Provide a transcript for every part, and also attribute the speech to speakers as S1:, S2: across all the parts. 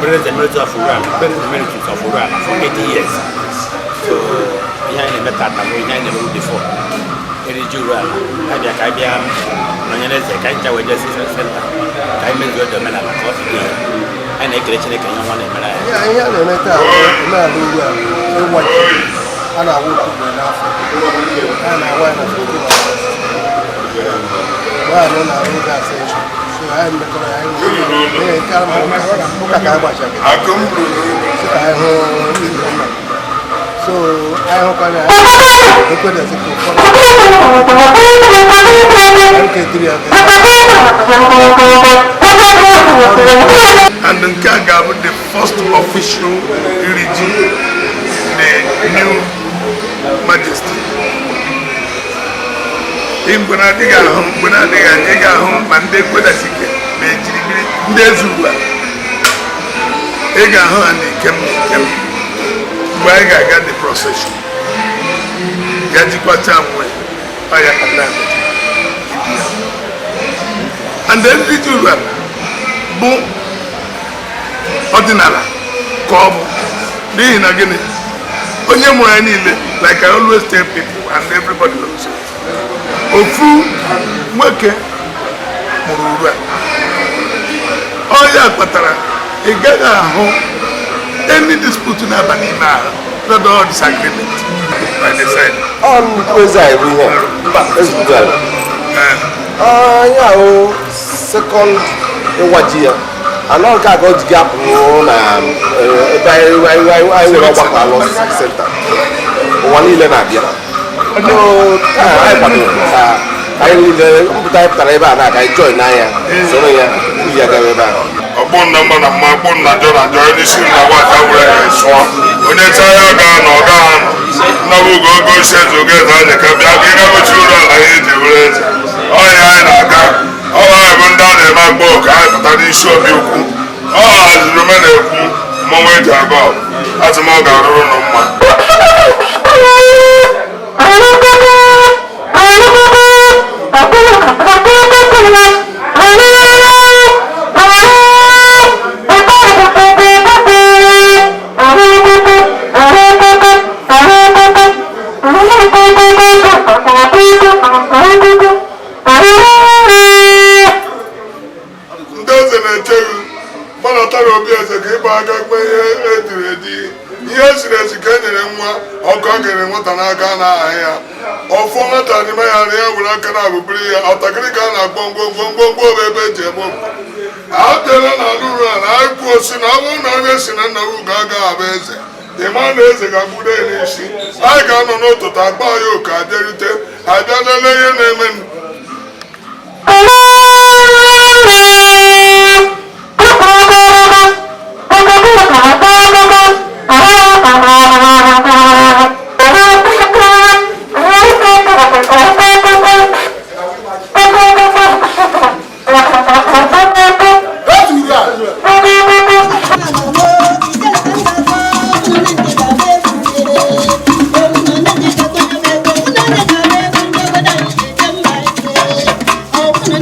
S1: President Emeritus of Urualla, President Emeritus of Urualla for 80 years. So, ihe anyị na-eme tata bụ ihe anyị na-emebu before. Eri ji Urualla, abịa ka anyị bịa nọnyere eze ka anyị ncha wee jee center ka anyị mezuo dị omenala ka ọ si dị ya. Anyị na-ekele Chineke ihe ọma na-emere anyị.
S2: Ihe a na-eme taa bụ omenala Urualla, ịwa ji a na-awa otu ugboro n'afọ. A na-awa ya na 15 August. Mgbe anyị nọ na oge ascension, so anyị mekọrọ ya, anyị nwere nke a ụka ka anyị gbachara sị ka anyị hụ igwe nna. So anyị hụkwana ya ekwedasị ka ụfọdụ anyị ketiri ya.
S3: And nke a ga-abụ the first official iri ji the new majesty. Mgbe na-adịghị ahụ, mgbe na-adịghị anya, ị ga-ahụ ma ndị ekwedasike ma ejiribiri ndị eze ugbu a, ị ga-ahụ ha na ikem na ikem mgbe anyị ga-aga the procession ya jikwacha nwe ọ ya ka ndị and iri ji Urualla bụ ọdịnala ka ọ bụ, n'ihi na gịnị? Onye mụrụ anyị niile, like I always tell people and everybody knows it, ofu nwoke mụrụ Urualla. Ọ ya kpatara ị gaghị ahụ any dispute na-aba n'ime ahụ, not all disagreement by the side.
S4: Ọ nnukwu eze anyị bụ ihe a, eze Urualla. Anyị ahụ second ịwa ji ya anọ nke a ka o ji gị apụ na ebe anyị nwere ọgbakọ alụ center, ụwa niile na-abịa. So, taa anyị kwadoro ka anyị niile mpụta, anyị pụtara ebe a na ka anyị join n'anya soro ya iyi ya gawa ebe ahụ.
S3: Ọkpụ nna mma na mma, ọkpụ nna jọ na njọ, onye isi na nwata were ya sụọ onye taa ya gaa na ọ gaa anọ nnabụ ugo ogo isi eze oge eze anyị ka bịa ka ị ga-gochi ụlọ ala ihe eji were eze ọhịa anyị na-aga ọha. Anyị bụ ndị a na-eme akpọ ka anyị pụta n'isi obi ukwu. Ọ haziri ome na-ekwu mmọnwụ eji aga ọgụ asị m ọ ga-arụrụ nụ mma. Ndị eze na-echeghị gbanatara obi eze ka ịgba aka kpe ihe ediri edi, ihe esiri esi ka e nyere nwa ọkụ a gere nwata n'aka na aha ya ọfọ nwata n'ime ya na ya were aka na abụbiri ya ọtakịrị ka a na-akpọ ngwongwo ngwongwo bụ ebe eji eme obodo. A bịala n'ala Urualla, anyị kwuo si na ọ bụrụ na onye si na nna ugo agaghị abụ eze, ịma na eze ga-agbudo ya n'isi. Anyị ga-anọ n'ụtụtụ akpa ya oke abịarute abịa lelee ihe na-eme.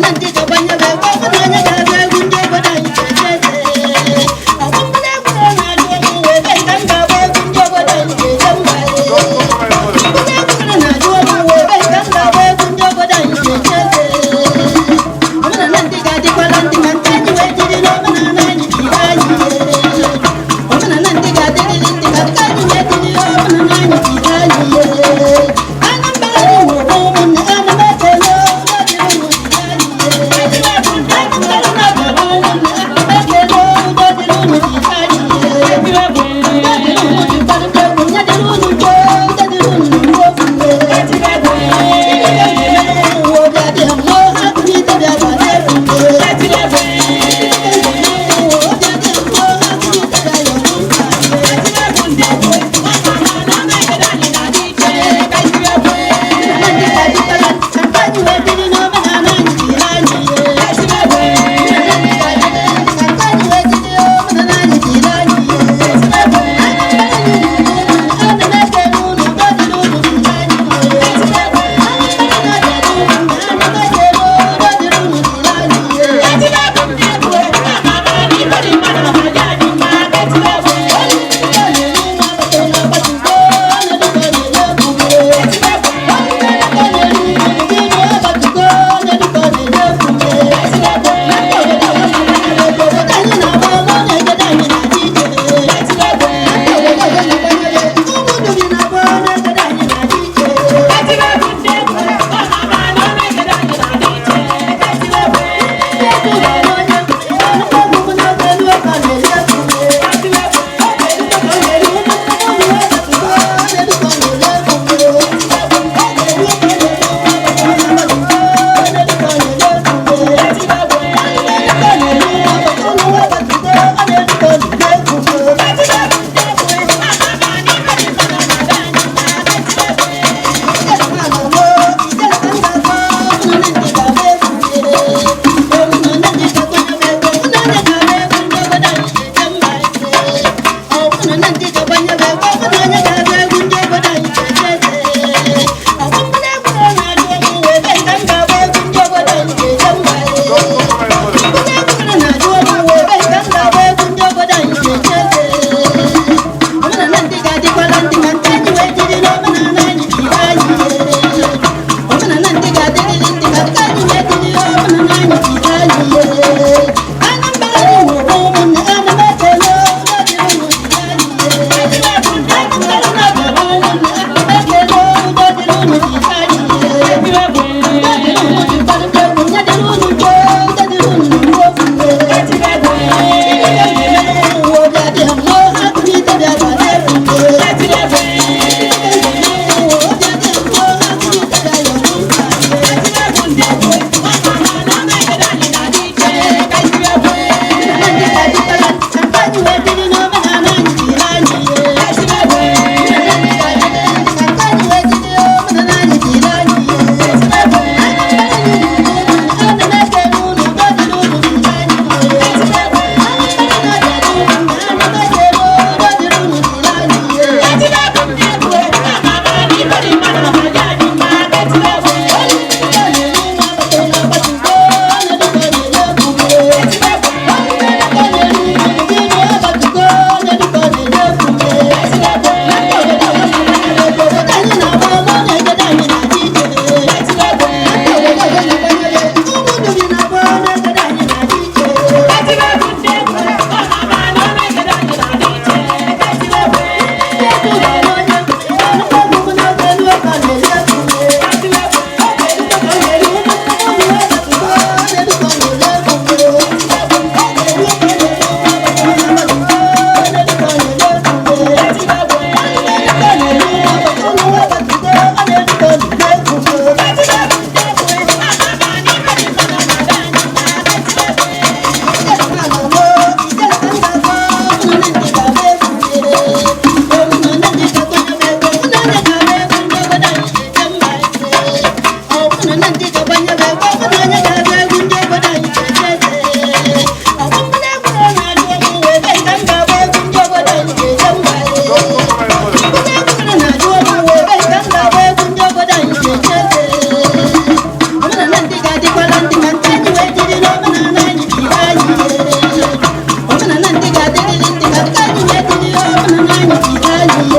S5: Thank you. Thank you.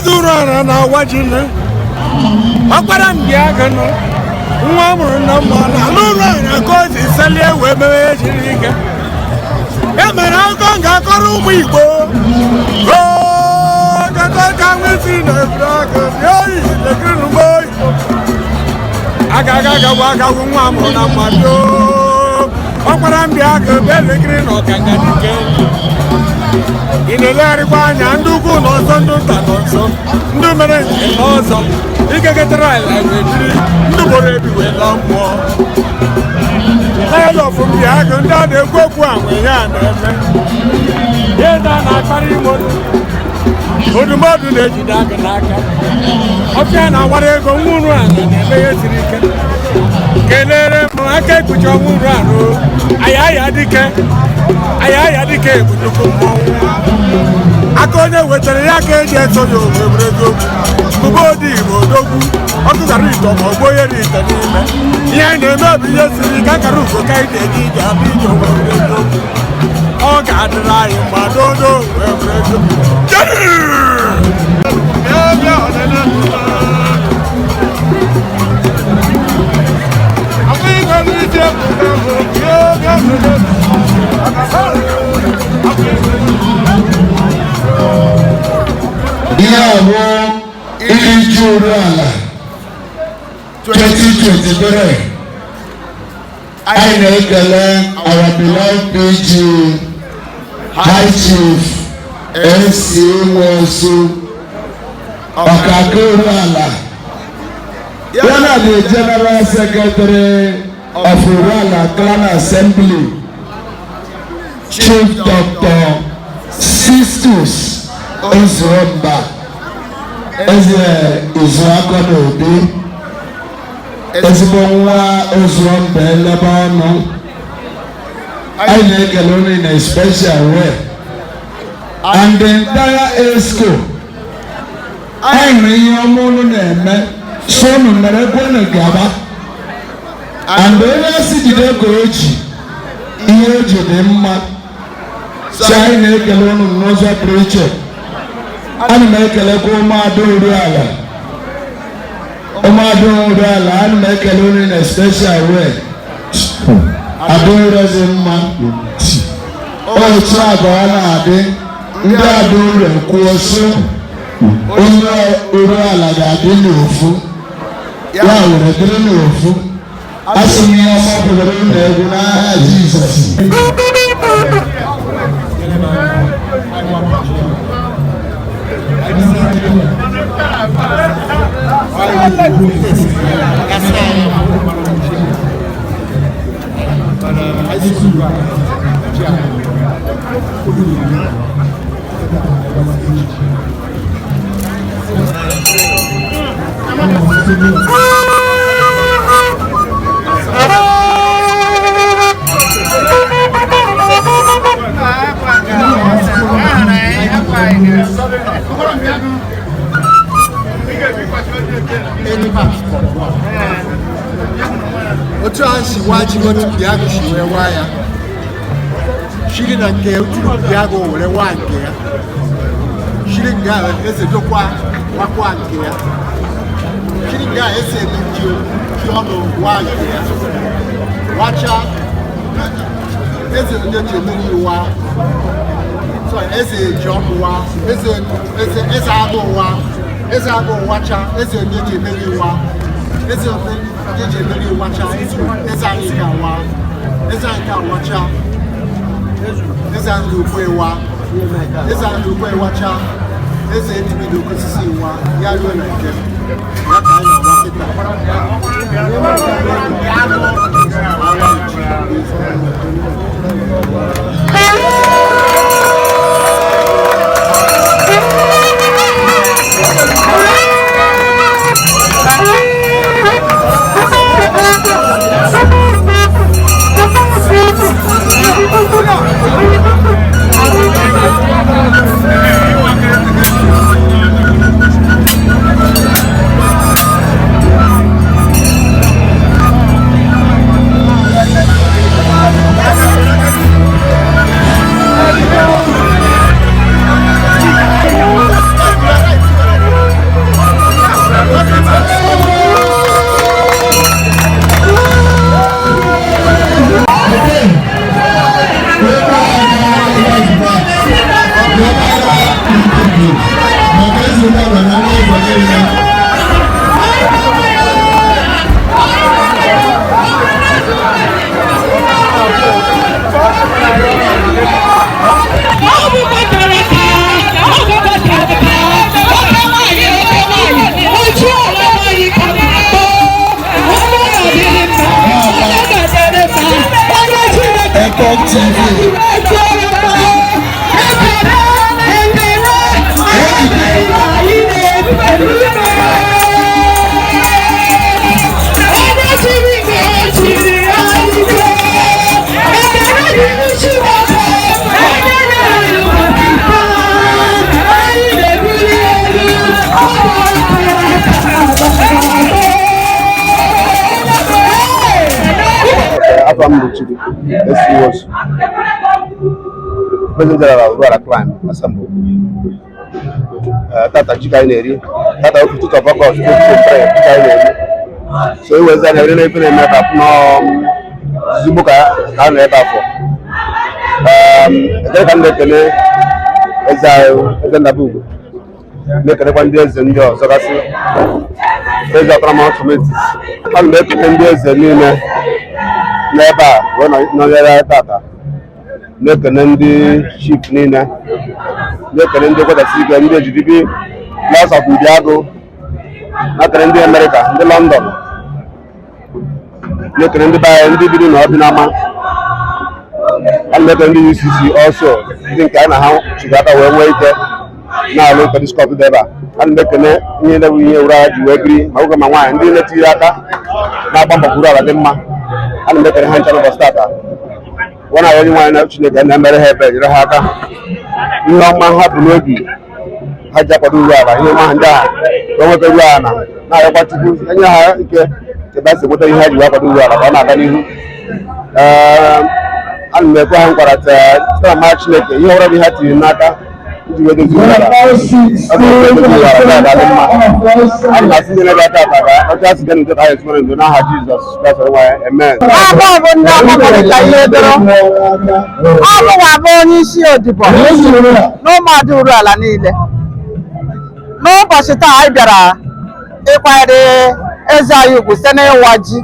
S5: Eze Uruala na-awa ji nụ. Ọkpara ndị agụ nụ. Nwa mụrụ na mma na ala Uruala ka o si selie wee mewe jiri ike. E mere akụkọ ga-akọrọ ụmụ Igbo. Ka nwesi na eburu agụ oyi lekiri n'ugbo oyi. Aga aga agagwu agagwu nwa mụrụ na mmadụ. Ọkpara ndị agụ bụ elekere na ọkanga dike. Ị na-elegharịkwa anya ndị ukwu na ọzọ, ndị nta na ọzọ, ndị mere njem na ọzọ ikeketara ala wee jiri ndị gboro ebi wee laa mmụọ. Lion of Mbiagụ, ndị a na-ekwu okwu a nwe ihe a na-eme. Ihe ndị a na-akpara imo odumọdụ na-ejide agụ n'aka. Ọfịa na-awara ego nwa Uruala na-eme ihe siri ike. Kelere m aka ekpuchi ọnwa Uruala o. Aya aya dike, aya aya dike bụ nnukwu mmọnwụ. Aka onye wetara ya ka eji eso ya owe were eziokwu. Bụba odi Igbo odogwu ọtụtara ite ma ọ bụ onye dị ite n'ime. Ihe anyị na-eme bụ ihe siri ike, akara ugo ka anyị na-eji ije abụ ije owe were eziokwu. Ọ ga-adịrị anyị mma dodo wee were eziokwu. Bịa bịa ọdịna.
S6: Ihe a bụ iri ji Uruala 2023. Anyị na-ekele our beloved PG, High Chief S.C. Nwosu, Ọkaka Uruala, ya na the General Secretary of Uruala Clan Assembly, Chief Dr. Sistus Ozuomba, Eze Izuakọ n'Obi, ezigbo nwa Ozuomba elebe ọnụ. Anyị na-ekele unu in a special way and the entire EXCO. Anyị hụrụ ihe ọma unu na-eme, so unu mere kwenu gaba. And onye asị jide ka o ji ihe o ji dị mma, so anyị na-ekele unu n'ụzọ pụrụ iche. Ana m ekelekwa ụmụada Uruala, ụmụada Uruala, ana m ekele unu in a special way. Ada dị mma, otu abụọ na-adị ndị ada ure kwuo so onye Uruala ga-adị n'ofu, ya were dịrị n'ofu. Asị m ihe ọma bụrụ unu egwu n'aha Jizọs.
S2: Otu a si waa ji, otu Mbiagụ si wee waa ya, shiri na nke otu Mbiagụ were waa nke ya, shiri nga eze dokwa wakwa nke ya, shiri nga eze ji ji ọnụ waa nke ya, wacha eze onye ji emeri wa, sorry, eze ji ọnụ wa, eze eze eze agụ wa, eze agụ wacha, eze onye ji emeri wa, eze onye ji emeri wacha, eze anyị ka wa, eze anyị ka wacha, eze anyị ukwe wa, eze anyị ukwe wacha, eze ebibido oke osisi wa, ya ruo na nke ya ka anyị na-awa kịta.
S4: Chidi SCOS, President General Uruala Clan Assembly. Tata ji ka anyị na-eri tata, 15th of August 2023, ji ka anyị na-eri. So ewezi anya ere n'ebe na-eme ebe a ezigbo ka a nọ ebe afọ. Ekele ka m na-ekele eze anyị, eze Nnabugo, na-ekelekwa ndị eze ndị ọzọ gasị, eze autonomous communities. Ana m ekele ndị eze niile n'ebe a wee nọnyere anyị tata, na-ekele ndị chief niile, na-ekele ndị kwedasi ike, ndị ejidibi Lords of Mbiagụ, na-ekele ndị Amerịka, ndị London, na-ekele ndị be anyị ndị biri na ọbị n'ama. Ana m ekele ndị UCC also, ndị nke anyị na ha chiri aka wee nwee ike na-alụ telescope dị ebe a. Ana m ekele ihe na ihe wuru agha ji wee biri, ma nwoke ma nwaanyị, ndị na-etinyere aka na-agba mbọ kwuru ala dị mma. Ana m ekele ha ncha n'ụbọchị tata. Nwa na onye nwaanyị na Chineke na-emere ha ebere, nyere ha aka, ihe ọma ha bụ n'obi ha ji akwado uru ala, ihe ọma ha ndị agha ka o nweta uru ala, na-arịọkwa Chukwu enye ha ike ebe a si enweta ihe ha ji wee akwado uru ala ka ọ na-aga n'ihu. Ee, ana m ekwe ha nkwara site na mara Chineke, ihe ọbụla bụ ihe ha tinyere n'aka iji wee dozie uru ala, ọ ga-edozi uru ala ga-adị mma. Ana m asị ndị na-ebe aka aka ka ọcha asị bịa n'udo, ka anyị esi ndo n'aha Jizọs Kraịst Onyenwe anyị, amen.
S7: Abụ bụ ndị ọmụmụrịta ihe doro ọmụnwa bụ onye isi odibo n'ụmụada Uruala niile. N'ụbọchị taa anyị bịara ịkwanyere eze anyị ugwu site n'ịwa ji.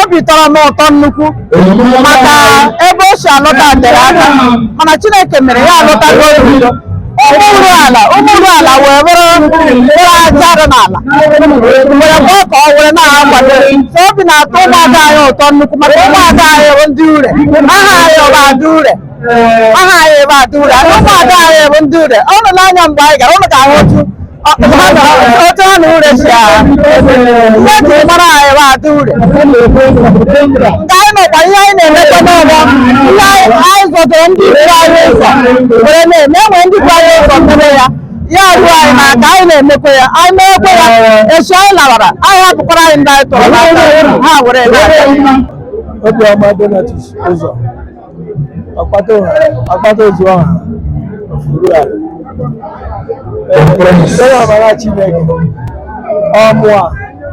S7: Obi tọrọ m ụtọ nnukwu maka ebe o si alụta tere aka, mana Chineke mere ya alụtago n'udo. Ụmụ Uruala, ụmụ Uruala wee bụrụ bụrụ aja dị n'ala were gbaa ka ọ were na-akwado. So obi na-atọ ụmụada anyị ụtọ nnukwu maka ụmụada anyị bụ ndị ure. Aha anyị bụ Ada Ure, aha anyị bụ Ada Ure. Ụmụada anyị bụ ndị ure. Ụnụ n'anya mgbe anyị gara, ụnụ ga-ahụ otu ha na ure si agha ihe eji mara anyị bụ Ada Ure. Nke anyị nọkwa, ihe anyị na-emekwa n'ọgbọ, ihe anyị zọdoro ndị ikwu anyị ụzọ were na-eme, enwere ndị ikwu anyị ụzọ mere ya, ya ruo anyị n'aka, anyị na-emekwa ya, anyị meekwa ya. Echi anyị lawara, anyị hapụkwara anyị ndị anyị tọrọ n'aka ha were na-abịa.
S2: Obiọma Donatus Ụzọ, Ọkpata Ozu Ọha of Uruala. Site n'amara Chineke, ọmụa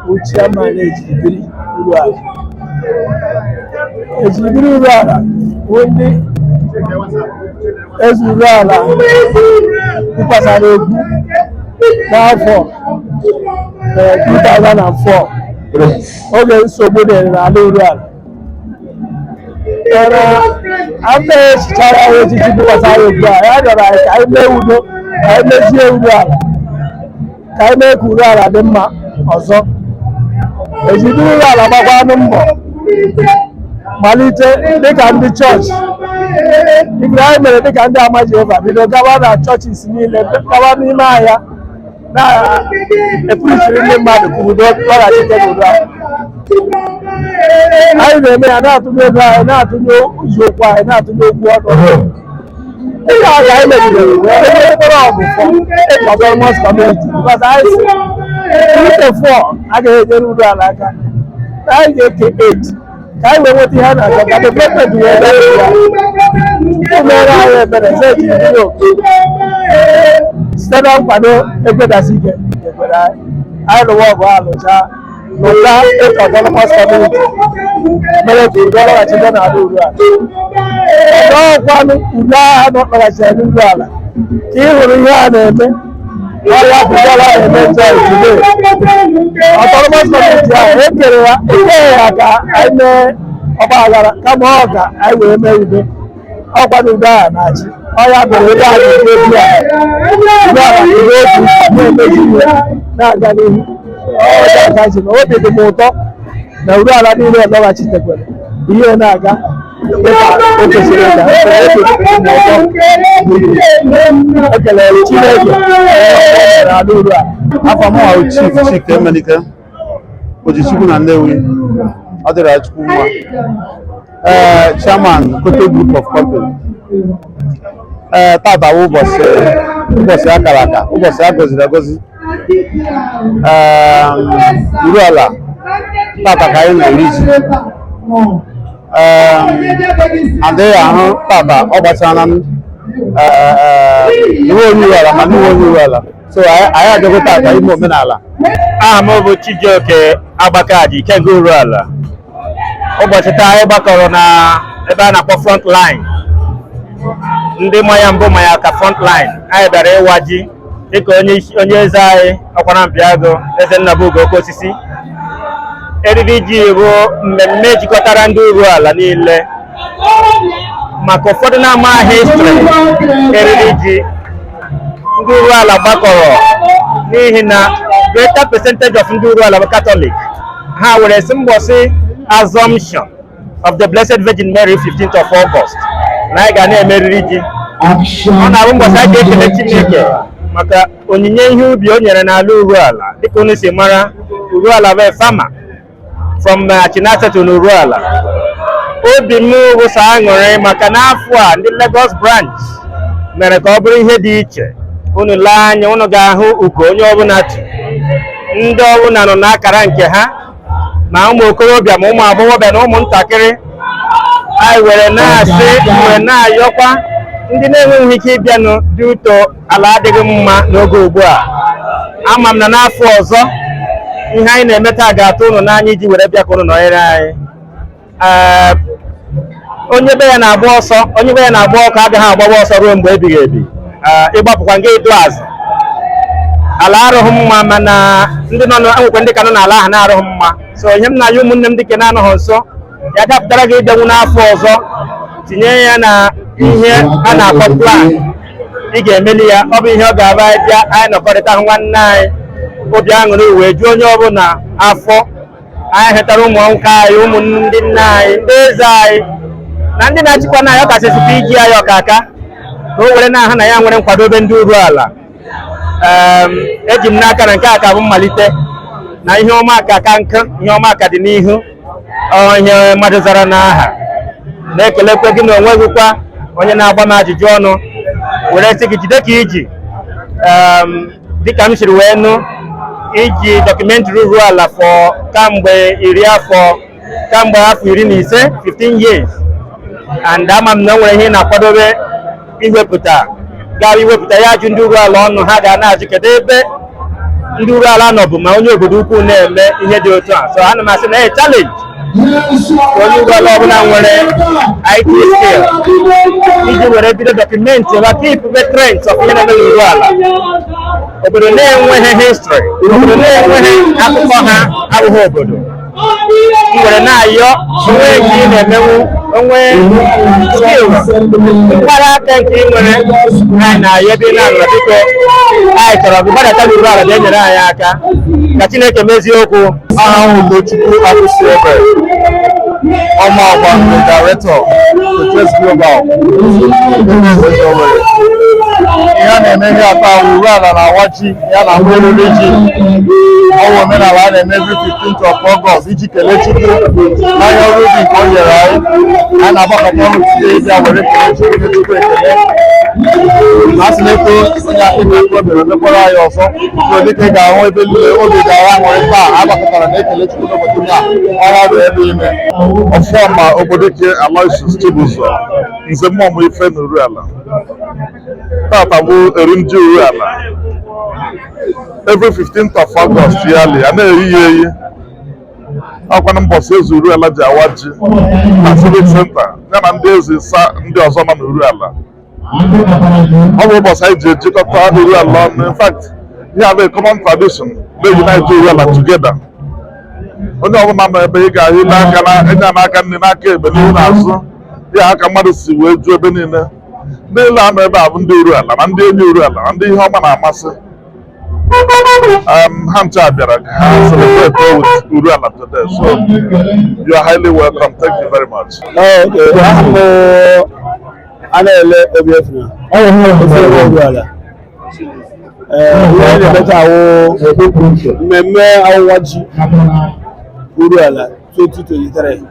S2: bụ chairman ejiribiri Uruala. Ejiribiri Uruala bụ ndị eze Uruala kwukwasara egwu n'afọ 2004, oge nsogbu dịrị n'ala Uruala. Mana after echichara ya echichi bukwasara egwu a, ya rịọrọ anyị ka anyị mee udo, ka anyị mezie Uruala, ka anyị mee ka Uruala dị mma ọzọ. Ejiri Uruala gbakwanụ mbọ malite dịka ndị chọọchị ifere anyị mere, dịka ndị ama Jehova, bido gawa na churches niile, gawa n'ime ahịa na-epreachiri ndị mmadụ ka udo lọghachite n'udo ahụ. Anyị na-eme ya, na-atụnye ego anyị, na-atụnye ụzọ okwu anyị, na-atụnye okwu ọnụ. Dịka aga anyị megidere wee ebe mkpọrọ ọgụ for autonomous community, because anyị si ike four agaghị enyere Uruala aka, na anyị ga-eke eight ka anyị wee nweta ihe a na-achọ, ka development wee bịa ya. Chukwu mere anyị ebere sị eji ndị oke site na nkwado ekwedasị ike ekwere anyị, anyị lụwa ọgụ, alụcha lụta eight autonomous community, mere ka udo lọghachite n'ala Uruala. Ọkwanụ udo agha nọ lọghachiri n'Uruala ka ị hụrụ ihe a na-eme ọya pụtara eme njọ today. Autonomous community ahụ ekere ya, ekere ya ka anyị mee ọgba aghara, kama ọ ka anyị wee mee udo. Ọkwa na udo agha na-achị ọya mere ebe a na-ekwu okwu a, udo ala udo okwu na-emezi ihe na-aga n'ihu. Ọya ka ji na obi dị m ụtọ na Uruala niile lọghachitekwere, ihe na-aga dịka o kwesịrị ịga. Obi dị m ụtọ. Ekelere Chineke ala Uruala.
S8: Afọ m ahụ, Chief Chike Emenike Ojichukwu na Nnewi, ọ dịrị Chukwu mma. Ee, chairman Koto Group of Company. Ee, tata bụ ụbọchị akara aka, ụbọchị a gọziri agọzi. Ee, Uruala tata ka anyị na-eri ji. Adịghị ahụ tata ọ gbachara m iwe onye Uruala ma n'iwe onye Uruala, so anyị abịago tata ime omenala.
S9: Aha m bụ Chijioke Agbakaji, Ikenga Uruala. Ụbọchị taa anyị gbakọrọ na ebe a na-akpọ front line. Ndị manya mbụ manya ka front line. Anyị bịara ịwa ji dịka onye onye eze anyị ọkwara mpiagụ, Eze Nnabugo Oke Osisi. Eriri ji bụ mmemme jikọtara ndị Uruala niile. Maka ụfọdụ na-ama history eriri ji, ndị Uruala gbakọrọ n'ihi na greater percentage of ndị Uruala bụ Catholic. Ha were sị mbọsị Assumption of the Blessed Virgin Mary, 15th of August, na anyị ga na-emeriri ji. Ọ na-abụ mbọsị anyị ga-ekele Chineke maka onyinye ihe ubi o nyere n'ala Uruala. Dịka unu si mara, Uruala bụ farmer from Chinasa to n'Uruala. Obi m wụsa aṅụrị maka n'afọ a ndị Lagos branch mere ka ọ bụrụ ihe dị iche. Unu lee anya, unu ga-ahụ uko onye ọbụla tu, ndị ọbụla nọ n'akara nke ha, ma ụmụ okorobịa, ma ụmụ agbọghọbịa na ụmụntakịrị. Anyị were na-asị, were na-ayọkwa ndị na-enweghị ike ịbịanụ dị ụtọ, ala adịghị mma n'oge ugbu a. Ama m na n'afọ ọzọ ihe anyị na-eme taa ga-atụ ụnụ n'anya iji were bịa ka ụnụ nọnyere anyị. Ee, onye be ya na-agba ọsọ, onye be ya na-agba ọkụ agaghị agbawa ọsọ ruo mgbe ebighị ebi. Ee, ịgbapụkwa nga ịdụ azụ, ala arụghị mma, mana ndị nọ enwekwa ndị ka nọ n'ala ahụ na-arụghị mma. So ihe m na-ayọ ụmụnne m dịka na-anọghị nso, ya dapụtara gị ịbịanwu n'afọ ọzọ, tinye ya na ihe a na-akpọ plan ị ga-emeli ya. Ọ bụ ihe ọ ga-abụ anyị bịa, anyị nọkọrịta hụ nwanne anyị, obi aṅụrị wee ju onye ọbụla afọ. Anyị hetara ụmụ nwoke anyị, ụmụ ndị nna anyị, ndị eze anyị na ndị na-achịkwa na anyị, ọkachasị PG anyị ọkaka, ka o were na-ahụ na ya nwere nkwadobe ndị Uruala. Eji m n'aka na nke a ka bụ mmalite, na ihe ọma ka nkụ, ihe ọma ka dị n'ihu. Ọ ihe mmadụ zara n'aha. Na-ekelekwe gị na onwe gị kwa, onye na-agba m ajụjụ ọnụ, were sị gị jide ka iji. Dịka m siri wee nụ, iji documentary Uruala for kamgbe 10 afọ, kamgbe afọ 15, 15 years, and ama m na o nwere ihe ị na-akwadobe iwepụta, gara iwepụta ya ajụ ndị Uruala ọnụ. Ha ga na-ajụ kedu ebe ndị Uruala nọ bụ ma onye obodo ukwu na-eme ihe dị otu a. So ana m asị na e challenge ka onye Uruala ọbụla nwere IT skill iji were bido document ma keep the trends of ihe na-eme n'Uruala. Obodo na-enweghị history, obodo na-enweghị akụkọ ha abụghị obodo. M were na-ayọ onwe nke ị na-emenwu, onwe skills mkpara aka nke ị nwere, anyị na-ayọ ebe ị na-anọ, biko, anyị chọrọ gị gbadata n'Uruala bịa nyere anyị aka ka Chineke mezie okwu.
S10: Aha m Ugochukwu Akwụsị Ebe Ọma Ọgba, the director Protest Global Owerri. Ihe a na-eme ihe atọ awụ Uruala na-awa ji ya na ahụ eriri ji. Ọwụ omenala a na-eme every 15th of August iji kelee Chukwu n'ahịa ọrụ ubi nke o nyere anyị. A na-agbakọta ọnụ tinye ịbịa were kelee Chukwu, nye Chukwu ekele. A sị na eto onye akpịkpa o mere mekwara anyị ọzọ. So dịka ị ga-ahụ, ebe niile obi ga-ahụ aṅụrị taa, a gbakọtara na-ekele Chukwu n'ụbọchị taa, ọrụ dị ebe ime.
S3: Ọfọma Ogbodike Aloysius Chibuzor, Nze Mmụọ Ife na Uruala. Tata bụ eri ji Uruala. Every 15th of August yearly, a na-eri ya eyi. Ọkwanụ mbọsị eze Uruala ji awa ji na Civic Center, ya na ndị eze ịsa ndị ọzọ nọ n'Uruala. Ọ bụ ụbọchị anyị ji ejikọta Uruala ọnụ. In fact, ihe a bụ a common tradition na-unite Uruala together. Onye ọbụla nọ ebe ị ga-ahụ, ile aka na ịnya n'aka nri, n'aka ekpe, n'ihu na azụ ya, aka mmadụ si wee juo ebe niile. Ndị niile anọ ebe a bụ ndị Uruala na ndị enyi Uruala na ndị ihe ọma na-amasị. Ha ncha bịara ka ha celebrate with Uruala today, so you are highly welcome. Thank you very much.
S8: Okay, aha m bụ a na-ele obi efuna ofe Uruala. Ee, ihe anyị na-emeta awụ mmemme awụwa ji Uruala 2023,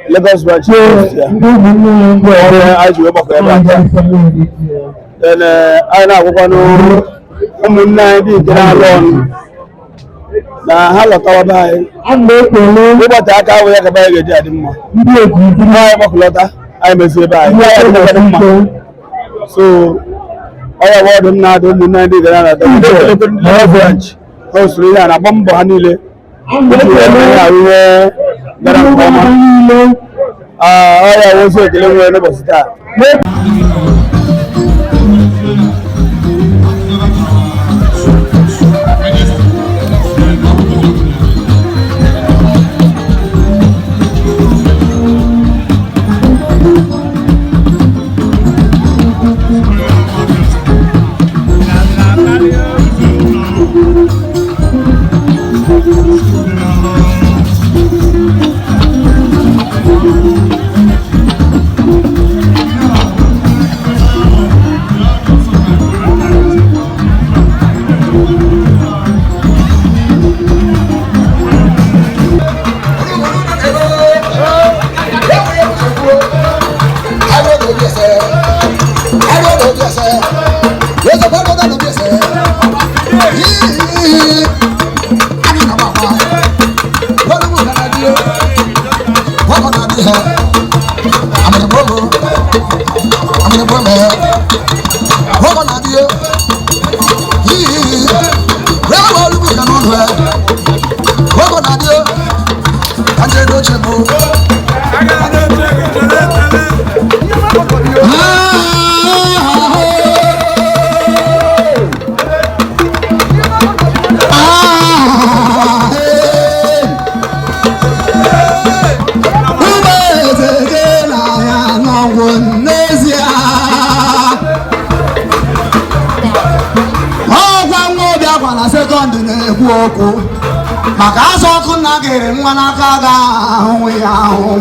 S8: Lagos branch ya. Ọrụ anyị ji wee gbakọ ebe a taa. Then anyị na-agwakwanụ ụmụnne anyị dị nke na-alụ ọnụ. Na ha lọtawa be anyị, ịgbate aka ahụ ya ka be anyị ga-eji adị mma. Anyị gbakọlọta, anyị mezie ebe anyị, anyị adịkwa mma. So ọ ya bụ ọdụ m na-adụ ụmụnne ndị gara na ndị branch ha, usoro ihe a na-agba mbọ ha niile ihe ahụ ihe gara nke ọma. Ọ ya bụ ozi ekele nwere n'ụbọchị taa.
S6: Ọkwa nwa obi akwa na second na-ekwu okwu maka azụ ọkụ na gịrị nwa n'aka ga-ahụ ya ahụ.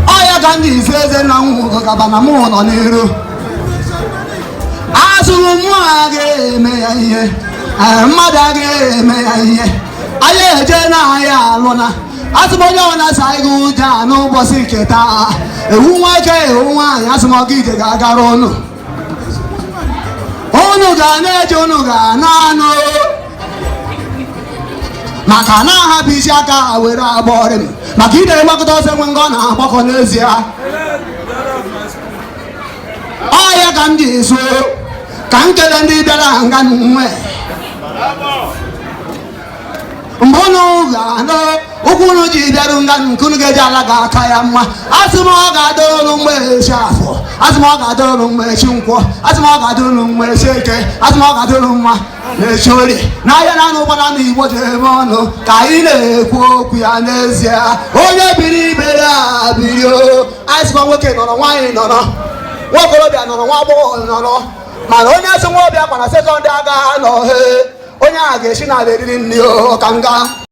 S6: Ọ ya ka ndị isi eze na nwụgo gaba na mụ nọ n'iru azụrụ mụ agaghị eme ya ihe, mmadụ agaghị eme ya ihe. Anyị eje na ahịa alụna asị m onye ọbụla sa ịga ụja n'ụbọchị nke taa, ewu nwoke, ewu nwaanyị, asị m ọga ije ga-agara ụnụ, unu ga na-eje, unu ga na-anụ, maka na ahapụ isi aka were agbọrị m maka ide mgbakọta ọsọ enwe ngọ na-agbakọ n'ezie. Ọ ya ka m ji so ka m kele ndị bịara nga nwe mgbe unu ga-anụ ụkwụ unu ji bịaru nga nke unu ga-eji ala ga-aka ya mma. Asị m ọ ga-adịrị unu mgbe echi afọ, asị m ọ ga-adịrị unu mgbe echi nkwọ, asị m ọ ga-adịrị unu mgbe echi eke, asị m ọ ga-adịrị unu mma na-echi orie n'ahịa na anụ ụgbọala na Igbo ji eme ọnụ ka anyị na-ekwu okwu ya n'ezie. Onye biri ibere a biri o, anyị sịkwa nwoke nọrọ, nwaanyị nọrọ, nwa okorobịa nọrọ, nwa agbọghọ nọrọ, mana onye sị nwa ọbịa kwara second agaghị anọ he, onye ahụ ga-esi n'ala eriri nri o ka nga.